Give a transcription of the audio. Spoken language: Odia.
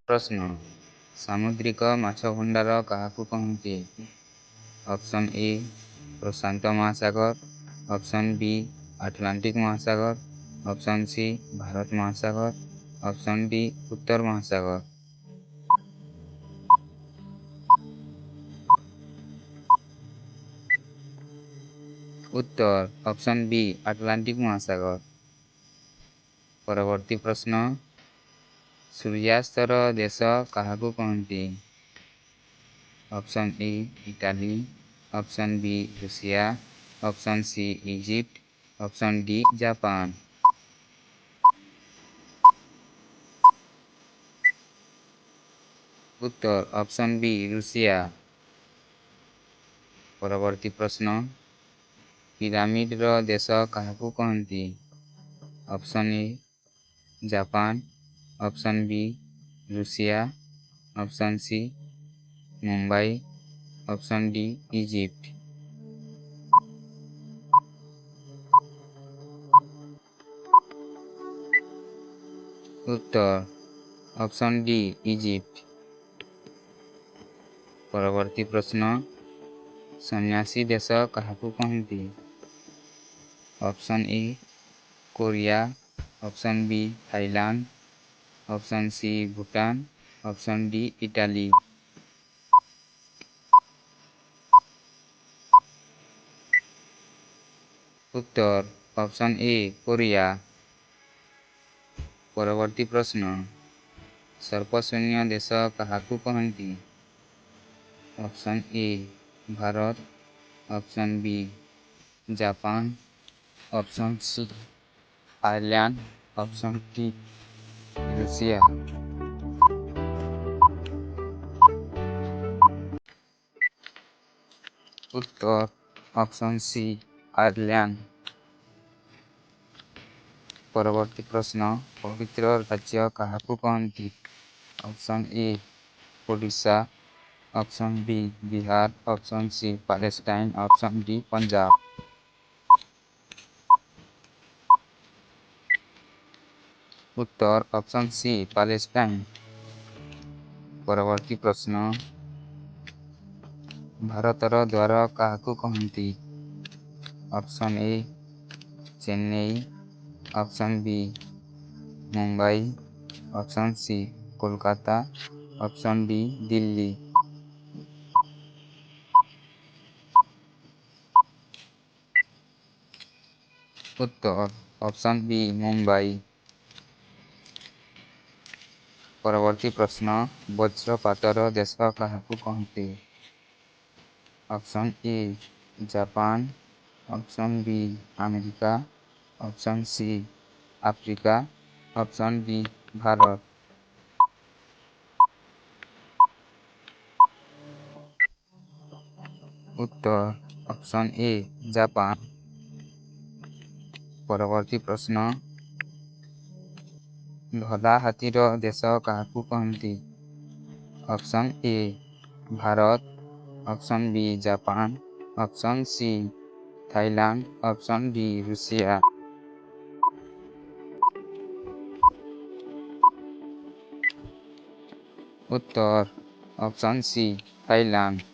ପ୍ରଶ୍ନ, ସାମୁଦ୍ରିକ ମାଛ ଭଣ୍ଡାର କାହାକୁ କହନ୍ତି? ଅପସନ୍ ଏ ପ୍ରଶାନ୍ତ ମହାସାଗର, ଅପସନ୍ ବି ଆଟଲାଣ୍ଟିକ ମହାସାଗର, ଅପସନ୍ ସି ଭାରତ ମହାସାଗର, ଅପସନ୍ ଡି ଉତ୍ତର ମହାସାଗର। ଉତ୍ତର ଅପସନ୍ ବି ଆଟଲାଣ୍ଟିକ ମହାସାଗର। ପରବର୍ତ୍ତୀ ପ୍ରଶ୍ନ, ସୂର୍ଯ୍ୟାସ୍ତର ଦେଶ କାହାକୁ କହନ୍ତି? Option A Italy, option B Russia, option C Egypt, option D Japan. ଉତ୍ତର ଅପସନ୍ ବି ରୁଷିଆ। ପରବର୍ତ୍ତୀ ପ୍ରଶ୍ନ, ପିରାମିଡର ଦେଶ କାହାକୁ କହନ୍ତି? Option A Japan, option B Russia, option C Mumbai, option D Egypt. ଉତ୍ତର ଅପସନ୍ ଡି ଇଜିପ୍ଟ। ପରବର୍ତ୍ତୀ ପ୍ରଶ୍ନ, ସନ୍ନ୍ୟାସୀ ଦେଶ କାହାକୁ କହନ୍ତି? Option A Korea, option B Thailand, option C Bhutan, option D Italy. ଉତ୍ତର ଅପସନ୍ ଏ କୋରିଆ। ପରବର୍ତ୍ତୀ ପ୍ରଶ୍ନ, ସର୍ପଶୂନ୍ୟ ଦେଶ କାହାକୁ କହନ୍ତି? Option A Bharat, option B Japan, option C Ireland, option D Russia. ଉତ୍ତର ଅପସନ୍ ସି ଆୟାରଲ୍ୟାଣ୍ଡ। ପରବର୍ତ୍ତୀ ପ୍ରଶ୍ନ, ପବିତ୍ର ରାଜ୍ୟ କାହାକୁ କହନ୍ତି? Option A Odisha, option B Bihar, option C Palestine, option D Punjab. ଉତ୍ତର ଅପସନ୍ ସି ପାଲେଷ୍ଟାଇନ୍। ପରବର୍ତ୍ତୀ ପ୍ରଶ୍ନ, ଭାରତର ଦ୍ୱାର କାହାକୁ କହନ୍ତି? Option A Chennai, option B Mumbai, option C Kolkata, option D Delhi. ଉତ୍ତର ଅପସନ୍ ବି ମୁମ୍ବାଇ। ପରବର୍ତ୍ତୀ ପ୍ରଶ୍ନ, ବଜ୍ରପାତର ଦେଶ କାହାକୁ କହନ୍ତି? Option A Japan, option B America, option C Africa, option D Bharat. ଉତ୍ତର ଅପସନ୍ ଏ ଜାପାନ। ପରବର୍ତ୍ତୀ ପ୍ରଶ୍ନ, ଧଳା ହାତୀର ଦେଶ କାହାକୁ କହନ୍ତି? Option A Bharat, option B Japan, option C Thailand, option D Russia. ଉତ୍ତର ଅପସନ୍ ସି ଥାଇଲାଣ୍ଡ।